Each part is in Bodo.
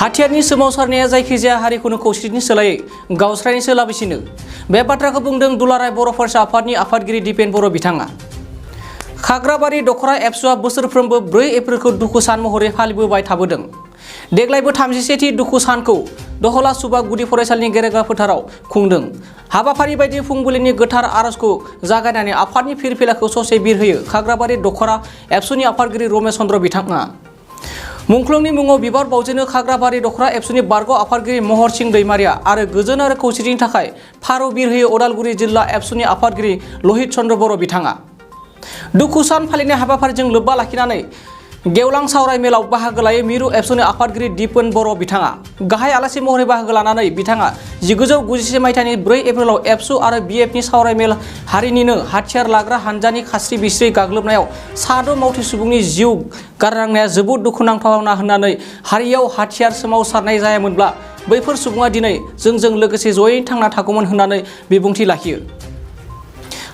हाथियारनि सोमावसारनाया जायखिजाया हारिखौनो खौसेथिनि सोलायै गावस्रानायसो लाबोसिनो बे बाथ्राखौ बुंदों दुलाराय बर' फरायसा आफादनि आफादगिरि दिपेन बर' बिथाङा। खाग्राबारि दख'रा एबसुआ बोसोरफ्रोमबो 4 एप्रिलखौ दुखु सान महरै फालिबोबाय थाबोदों। देग्लायबो 37थि दुखु सानखौ दहला सुबा गुदि फरायसालिनि गेरेगा फोथाराव खुंदों। हाबाफारि बायदि फुंबिलिनि गोथार आरजखौ जागायनानै आफादनि फिरफिलाखौ ससे बिरहोयो खाग्राबारि दख'रा एबसुनि आफादगिरि रमेश चन्द्र बिथाङा। मुंख्लंनि मुङाव बिबार बावजेनो खाग्राबारि दख'रा एबसुनि बारग' आफादगिरि महर सिं दैमारिया आरो गोजोन आरो खौसेथिनि थाखाय फारौ बिरहोयो उदालगुरि जिल्ला एबसुनि आफादगिरि लहित चन्द्र बर' बिथाङा। दुखु सान फालिनाय हाबाफारिजों लोब्बा लाखिनानै गेवलां सावराय मेलाव बाहागो लायो मिरु एबसुनि आफादगिरि दिपेन बर' बिथाङा। गाहाय आलासि महरै बाहागो लानानै बिथाङा 1991 मायथाइनि 4 एप्रिलाव एबसु आरो बिएफनि सावराय मेल हारिनिनो हाथियार लाग्रा हानजानि खास्रि बिस्रि गाग्लोबनायाव 6 मावथि सुबुंनि जिउ गारनांनाया जोबोद दुखुनांथावना होननानै हारियाव हाथियार सोमावसारनाय जायामोनब्ला बैफोर सुबुङा दिनै जोंजों लोगोसे जयै थांना थागौमोन होननानै बिबुंथि लाखियो।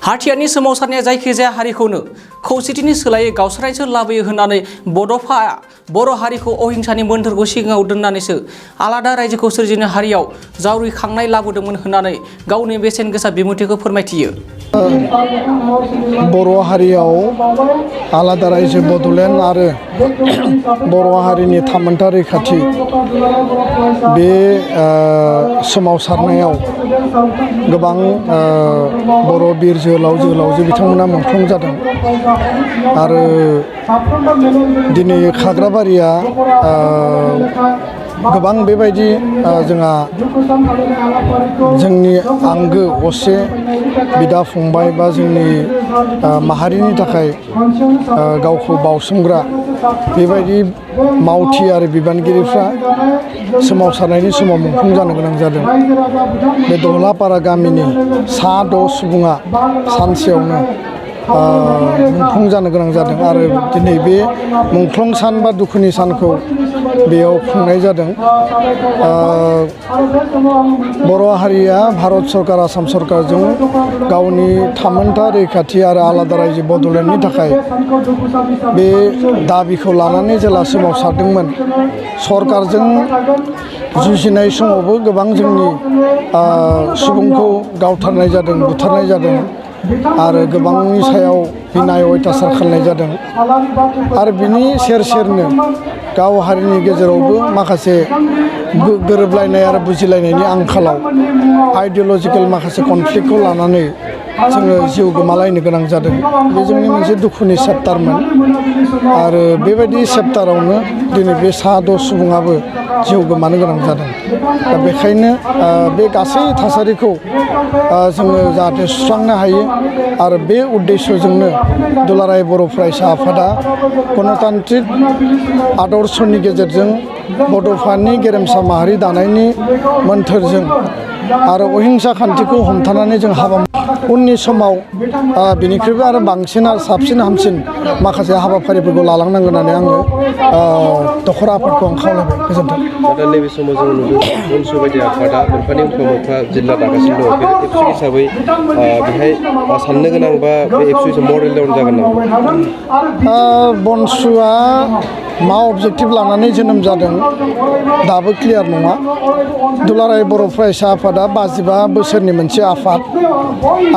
हाथियारनि सोमावसारनाया जायखिजाया हारिखौनो खौसेथिनि सोलायै गावस्रानायसो लाबोयो होननानै बड'फाया बर' हारिखौ अहिंसानि मोन्थोरखौ सिगाङाव दोननानैसो आलादा रायजोखौ सोरजिनो हारियाव जावरिखांनाय लाबोदोंमोन होननानै गावनि बेसेन गोसा बिबुंथिखौ फोरमायथियो। बर' हारियाव आलादा रायजो बड'लेण्ड आरो बर' हारिनि थामोनथा रैखाथि बे सोमावसारनायाव गोबां बर' बिर जोहोलावजो बिथांमोना मुंख्लं जादों आरो दिनै खाग्राबारिया गोबां बेबायदि जोंहा जोंनि आंगो असे बिदा फंबाय बा जोंनि माहारिनि थाखाय गावखौ बावसोमग्रा बेबायदि मावथि आरो बिबानगिरिफ्रा सोमावसारनायनि समाव मुंख्लं जानो गोनां जादों। बे दहलापारा गामिनि 6 सुबुङा सानसेयावनो मुंख्लं जानो गोनां जादों आरो दिनै बे मुंख्लं सान बा दुखुनि सानखौ बेयाव खुंनाय जादों। बर' हारिया भारत सरकार आसाम सरकारजों गावनि थामोनथा रैखाथि आरो आलादा रायजो बड'लेण्डनि थाखाय बे दाबिखौ लानानै जेला सोमावसारदोंमोन सरकारजों जुजिनाय समावबो गोबां जोंनि सुबुंखौ गावथारनाय जादों बुथारनाय जादों आरो गोबांनि सायाव हिनाय अयथासार खालामनाय जादों आरो बिनि सेर सेरनो गाव हारिनि गेजेरावबो माखासे गोरोबलायनाय आरो बुजिलायनायनि आंखालाव आइडिय'लजिकेल माखासे कनफ्लिक्टखौ लानानै जोङो जिउ गोमालायनो गोनां जादों। बे जोंनि मोनसे दुखुनि चेप्टारमोन आरो बेबायदि चेप्टारावनो दिनै बे 6 सुबुङाबो जिउ गोमानो गोनां जादों। दा बेखायनो बे गासै थासारिखौ जोङो जाहाथे सुस्रांनो हायो आरो बे उद्देश्यजोंनो दुलाराय बर' फरायसा आफादा गणतान्त्रिक आदर्शनि गेजेरजों बड'फानि गेरेमसा माहारि दानायनि मोन्थोरजों आरो अहिंसा खान्थिखौ हमथानानै जों हाबा उननि समाव बिनिख्रुइबो आरो बांसिन आरो साबसिन हामसिन माखासे हाबाफारिफोरखौ लालांनांगोन होननानै आङो दख'रा आफादखौ आं खावलायबाय। गोजोन्थों। दा नैबे समाव जोङो नुदों बनसु बायदि आफादा मोनफानि मोनफा जिल्ला दागासिनो दङ। बे एबसु हिसाबै बेहाय साननो गोनां बा बे एबसु हिसाबै मडेल डाउन जागोन नामा? बनसुआ मा अबजेक्टिभ लानानै जोनोम जादों दाबो क्लियार नङा। दुलाराय बर' फरायसा आफादा 55 बोसोरनि मोनसे आफाद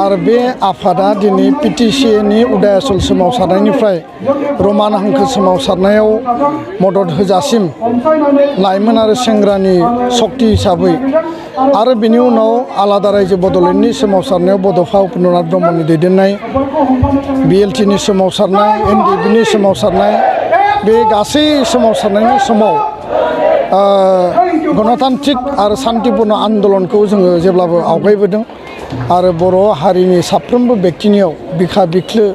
आरो बे आफादा दिनै PTCAनि उदायासल सोमावसारनायनिफ्राय रमान हांखो सोमावसारनायाव मदद होजासिम लाइमोन आरो सेंग्रानि सक्ति हिसाबै आरो बिनि उनाव आलादा रायजो बड'लेण्डनि सोमावसारनायाव बड'फा उपेन्द्रनाथ ब्रह्मनि दैदेननाय BLTनि सोमावसारनाय NDBनि सोमावसारनाय बे गासै सोमावसारनायनि समाव गणतान्त्रिक आरो सान्तिपुर्ण आन्दलनखौ जोङो जेब्लाबो आवगायबोदों आरो बर' हारिनि साफ्रोमबो बेक्तिनियाव बिखा बिख्लो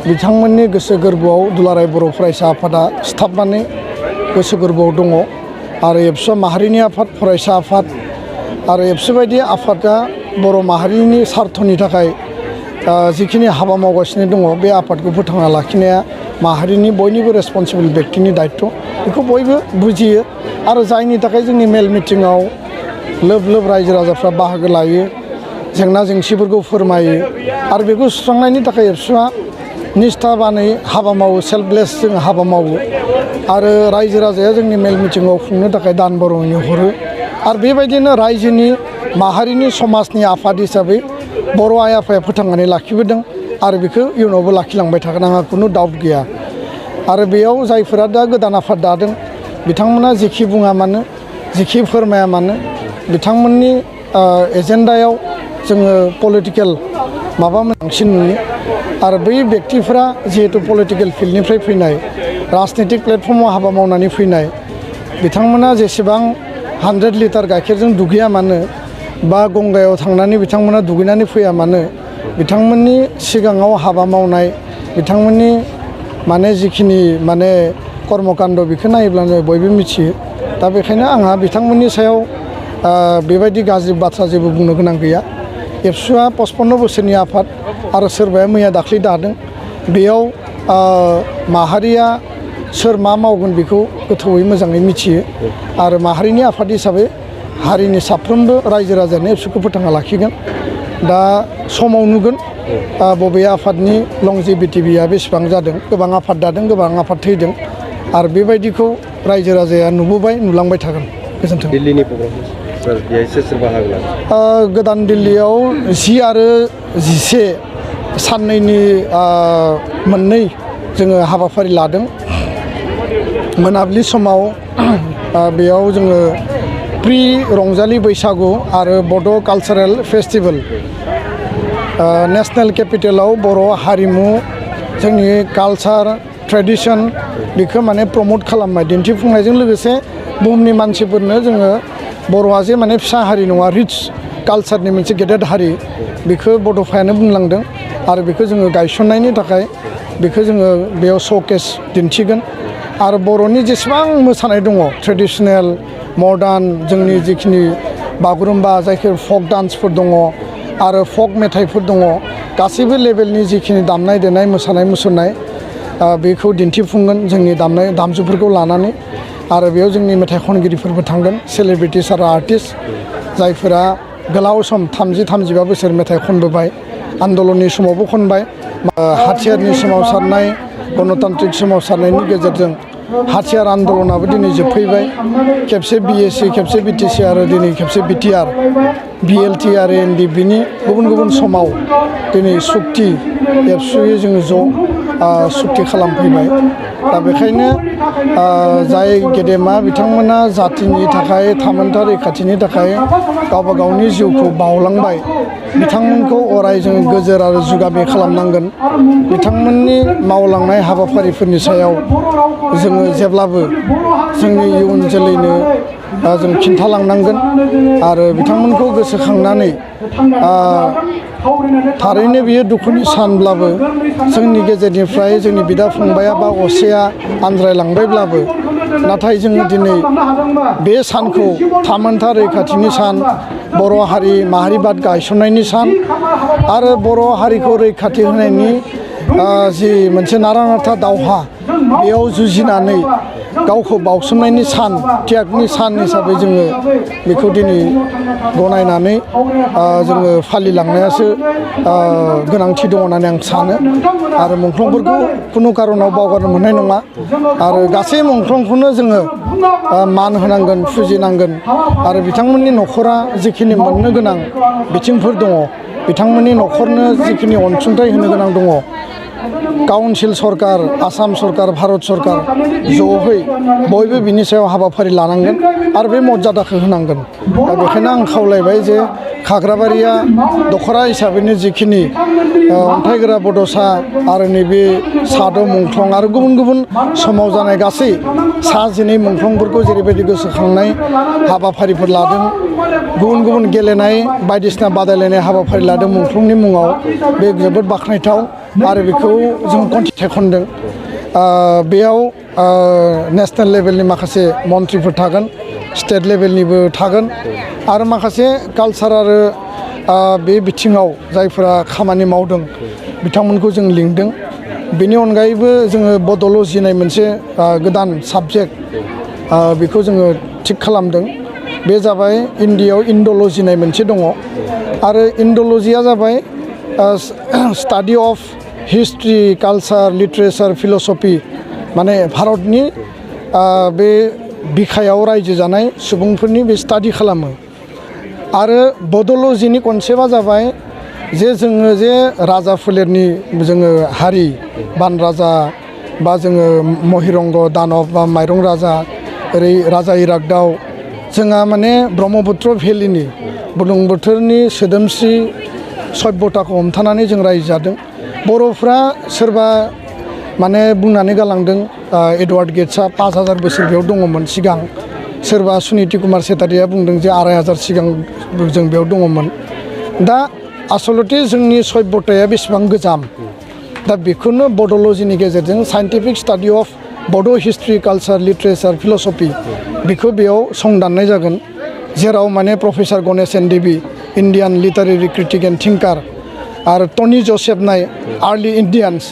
बिथांमोननि गोसो गोरबोआव दुलाराय बर' फरायसा आफादा सिथाबनानै गोसो गोरबोआव दङ आरो एबसुआ माहारिनि आफाद फरायसा आफाद आरो एबसु बायदि आफादा बर' माहारिनि सार्थनि थाखाय जिखिनि हाबा मावगासिनो दङ बे आफादखौ फोथांना लाखिनाया माहारिनि बयनिबो रेसपन्सिबल बेक्तिनि दायित्व बेखौ बयबो बुजियो आरो जायनि थाखाय जोंनि मेल मिटिङाव लोब लोब रायजो राजाफ्रा बाहागो लायो जेंना जेंसिफोरखौ फोरमायो आरो बेखौ सुस्रांनायनि थाखाय एबसुआ निष्ठाबानै हाबा मावो सेल्फलेस जों हाबा मावो आरो रायजो राजाया जोंनि मेल मिटिङाव खुंनो थाखाय दान बर'नि हरो आरो बेबायदिनो रायजोनि माहारिनि समाजनि आफाद हिसाबै बर' आइ आफाया फोथांनानै लाखिबोदों आरो बेखौ इयुनावबो लाखिलांबाय थागोन आंहा खुनु डाउट गैया आरो बेयाव जायफोरा दा गोदान आफाद दादों बिथांमोना जेखि बुङा मानो जेखि फोरमाया मानो बिथांमोननि एजेन्डायाव जोङो पलिटिकेल माबा बांसिन नुयो आरो बै व्यक्तिफोरा जिहेतु पलिटिकेल फिल्डनिफ्राय फैनाय राजनितिक प्लेटफर्माव हाबा मावनानै फैनाय बिथांमोना जेसेबां 100 लिटार गाइखेरजों दुगैया मानो बा गंगायाव थांनानै बिथांमोना दुगैनानै फैया मानो बिथांमोननि सिगाङाव हाबा मावनाय बिथांमोननि माने जिखिनि माने कर्मकाण्ड बेखौ नायोब्लानो बयबो मिथियो दा बेखायनो आंहा बिथांमोननि सायाव बेबायदि गाज्रि बाथ्रा जेबो बुंनो गोनां गैया एबसुआ 55 बोसोरनि आफाद आरो सोरबाया मैया दाख्लै दादों बेयाव माहारिया सोर मा मावगोन बेखौ गोथौयै मोजाङै मिथियो आरो माहारिनि आफाद हिसाबै हारिनि साफ्रोमबो रायजो राजायानो एबसुखौ फोथांना लाखिगोन दा समाव नुगोन बबे आफादनि लंजिभिटि बिया बेसेबां जादों गोबां आफाद दादों गोबां आफाद थैदों आरो बेबायदिखौ रायजो राजाया नुबोबाय नुलांबाय थागोन गोजोन्थों दिल्लीनि प्रग्राम गोदान दिल्लीयाव 10 आरो 11 साननैनि मोननै जोङो हाबाफारि लादों मोनाबिलि समाव बेयाव जोङो प्रि रंजालि बैसागु आरो बड' कालचारेल फेस्टिभेल नेशनेल केपिटेलाव बर' हारिमु जोंनि कालचार ट्रेडिशन बेखौ माने प्रमोट खालामनाय दिन्थिफुंनायजों लोगोसे बुहुमनि मानसिफोरनो जोङो बर'आ जे माने फिसा हारि नङा रिच कालचारनि मोनसे गेदेर हारि बेखौ बड'फायानो बुंलांदों आरो बेखौ जोङो गायसननायनि थाखाय बेखौ जोङो बेयाव श'केस दिन्थिगोन आरो बर'नि जेसेबां मोसानाय दङ ट्रेडिशनेल मडार्न जोंनि जिखिनि बागुरुम्बा जायखौ फक डान्सफोर दङ आरो फक मेथाइफोर दङ गासैबो लेभेलनि जिखिनि दामनाय देनाय मोसानाय मुसुरनाय बेखौ दिन्थिफुंगोन जोंनि दामजुफोरखौ लानानै आरो बेयाव जोंनि मेथाइ खनगिरिफोरबो थांगोन सेलिब्रिटिस आरो आर्टिस्ट जायफोरा गोलाव सम 30-35 बोसोर मेथाइ खनबोबाय आन्दलननि समावबो खनबाय हाथियारनि सोमावसारनाय गणतान्त्रिक सोमावसारनायनि गेजेरजों हाथियार आन्दलनाबो दिनै जोबफैबाय खेबसे बिएसि खेबसे बिटिसि आरो दिनै खेबसे बिटिआर बिएलटि आरो एनडिबिनि गुबुन गुबुन समाव दिनै सुक्ति एबसुयै जोङो ज' सुक्ति खालामफैबाय दा बेखायनो जाय गेदेमा बिथांमोना जातिनि थाखाय थामोनथा रैखाथिनि थाखाय गावबा गावनि जिउखौ बावलांबाय बिथांमोनखौ अराय जों गोजोर आरो जुगामि खालामनांगोन बिथांमोननि मावलांनाय हाबाफारिफोरनि सायाव जोङो जेब्लाबो जोंनि इयुन जोलैनो जों खिन्थालांनांगोन आरो बिथांमोनखौ गोसोखांनानै थारैनो बियो दुखुनि सानब्लाबो जोंनि गेजेरनिफ्राय जोंनि बिदा फंबाया बा असेया आनज्रायलांबायब्लाबो नाथाय जोङो दिनै बे सानखौ थामोनथा रैखाथिनि सान बर' हारि माहारिबाद गायसननायनि सान आरो बर' हारिखौ रैखाथि होनायनि जि मोनसे नारा-नाथा दावहा बेयाव जुजिनानै गावखौ बावसोमनायनि सान त्यागनि सान हिसाबै जोङो बेखौ दिनै गनायनानै जोङो फालिलांनायासो गोनांथि दङ होननानै आं सानो आरो मुंख्लंफोरखौ खुनु कारनाव बावगारनो मोननाय नङा आरो गासै मुंख्लंखौनो जोङो मान होनांगोन फुजिनांगोन आरो बिथांमोननि न'खरा जिखिनि मोननो गोनां बिथिंफोर दङ बिथांमोननि न'खरनो जिखिनि अनसुंथाइ होनो गोनां दङ काउन्सिल सरकार आसाम सरकार भारत सरकार ज'है बयबो बिनि सायाव हाबाफारि लानांगोन आरो बे मर्यादाखौ होनांगोन दा बेखायनो आं खावलायबाय जे खाग्राबारिया दख'रा हिसाबैनो जिखिनि अन्थाइगोरा बड'सा आरो नैबे साद' मुंख्लं आरो गुबुन गुबुन समाव जानाय गासै 19 मुंख्लंफोरखौ जेरैबायदि गोसोखांनाय हाबाफारिफोर लादों गुबुन गुबुन गेलेनाय बायदिसिना बादायलायनाय हाबाफारि लादों मुंख्लंनि मुङाव बे जोबोद बाख्नायथाव आरो बेखौ जों कन्टिटिउट खनदों बेयाव नेशनेल लेभेलनि माखासे मन्थ्रिफोर थागोन स्टेट लेभेलनिबो थागोन आरो माखासे कालचार आरो बे बिथिङाव जायफोरा खामानि मावदों बिथांमोनखौ जों लिंदों बेनि अनगायैबो जोङो बड'ल'जि होननाय मोनसे गोदान साबजेक्ट बेखौ जोङो थिक खालामदों बे जाबाय इन्डियायाव इन्ड'ल'जि होननाय मोनसे दङ आरो इन्ड'ल'जिया जाबाय study of history culture literature philosophy माने भारतनि बे बिखायाव रायजो जानाय सुबुंफोरनि बे स्टाडि खालामो आरो बड'लजिनि कनसेप्टआ जाबाय जे जोङो जे राजा फोलेरनि जोङो हारि बान राजा बा जोङो महिरंग दानब बा माइरं राजा ओरै राजा इरागदाव जोंहा माने ब्रह्मपुत्र भेलिनि बुरलुंबुथुरनि सोदोमस्रि सभ्यताखौ हमथानानै जों रायजो जादों बर'फ्रा सोरबा माने बुंनानै गालांदों एडवार्ड गेट्सआ 5000 बोसोर बेयाव दङमोन सिगां सोरबा सुनिति कुमार सेटारिया बुंदों जे 2500 सिगां जों बेयाव दङमोन दा आसलते जोंनि सभ्यताया बेसेबां गोजाम दा बेखौनो बड'लजिनि गेजेरजों साइन्टिफिक स्टाडि अफ बड' हिस्ट्रि कालचार लिटारेचार फिलसफि बेखौ बेयाव संदाननाय जागोन जेराव माने professor Ganesh N Devi Indian literary critic and थिंकार आरो टनि जसेफ नाय आर्ली इन्डियान्स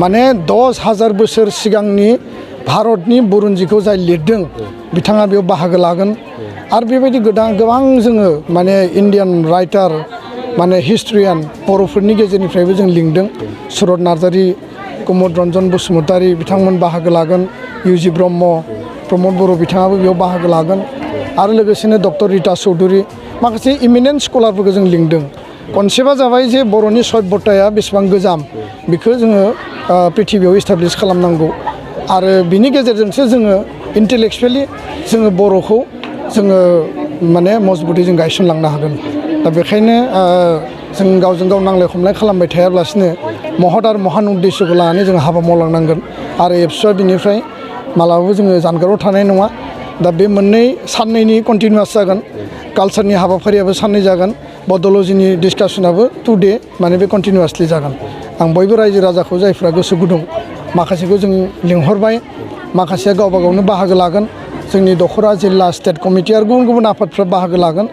माने 10,000 बोसोर सिगांनि भारतनि बुरन्जिखौ जाय लिरदों बिथाङा बेयाव बाहागो लागोन आरो बेबायदि गोबां जोङो माने इन्डियान राइटार माने हिस्ट्रियान बर'फोरनि गेजेरनिफ्रायबो जों लिंदों सुरत नार्जारि कुमुद रन्जन बसुमतारी बिथांमोन बाहागो लागोन इउजि ब्रह्म प्रमद बर' बिथाङाबो बेयाव बाहागो लागोन आरो लोगोसेनो डक्टर रिता चौधुरी माखासे इमिनेन्ट स्कलारफोरखौ जों लिंदों कनसेप्टआ जाबाय जे बर'नि सभ्यताया बेसेबां गोजाम बेखौ जोङो पृथिबियाव इस्टाब्लिश खालामनांगौ आरो बिनि गेजेरजोंसो जोङो इन्टेलेक्सुवेलि जोङो बर'खौ जोङो माने मजबुतै जों गायसनलांनो हागोन दा बेखायनो जों गावजों गाव नांलाय खमलाय खालामबाय थायाब्लासिनो महत आरो महान उद्देश्यखौ लानानै जों हाबा मावलांनांगोन आरो एबसुआ बिनिफ्राय मालाबाबो जोङो जानगाराव थानाय नङा दा बे मोननै साननैनि कन्टिनिउआस जागोन कालचारनि हाबाफारियाबो साननै जागोन बड'लजिनि डिसकासनाबो 2 डे माने बे कन्टिनिउआसलि जागोन आं बयबो रायजो राजाखौ जायफ्रा गोसो गुदुं माखासेखौ जों लिंहरबाय माखासेया गावबा गावनो बाहागो लागोन जोंनि दख'रा जिल्ला स्टेट कमिटि आरो गुबुन गुबुन आफादफ्रा बाहागो लागोन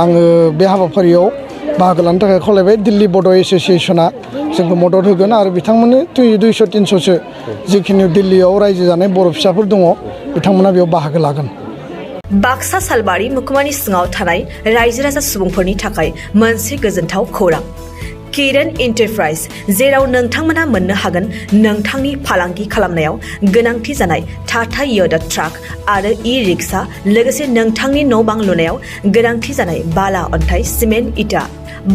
आङो बे हाबाफारियाव बाहागो लानो थाखाय खावलायबाय दिल्ली बड' एस'सियेसना जोंखौ मदद होगोन आरो बिथांमोननो 200-300सो जिखिनि दिल्लीयाव रायजो जानाय बर' फिसाफोर दङ बिथांमोना बेयाव बाहागो लागोन बाक्सा सालबारि मुखुमानि सिङाव थानाय रायजो राजा सुबुंफोरनि थाखाय मोनसे गोजोनथाव खौरां किरण एन्टारप्राइज जेराव नोंथांमोना मोननो हागोन नोंथांनि फालांगि खालामनायाव गोनांथि जानाय टाटा य'दा ट्राक आरो ई-रिक्सा लोगोसे नोंथांनि न' बां लुनायाव गोनांथि जानाय बाला अन्थाइ सिमेन्ट इटा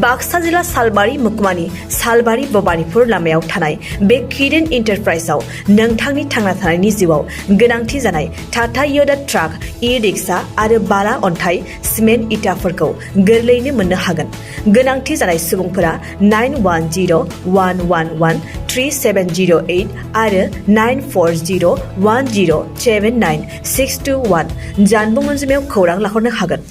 बाक्सा जिल्ला सालबारि मुखुमानि सालबारि भबानिपुर लामायाव थानाय बे किरण एन्टारप्राइजआव नोंथांनि थांना थानायनि जिउआव गोनांथि जानाय टाटा य'दा ट्राक ई-रिक्सा आरो बाला अन्थाइ सिमेन्ट इटाफोरखौ गोरलैयैनो मोननो हागोन गोनांथि जानाय सुबुंफोरा 9101113708 आरो 9401079621 जानबुं अनजिमायाव खौरां लाहरनो हागोन।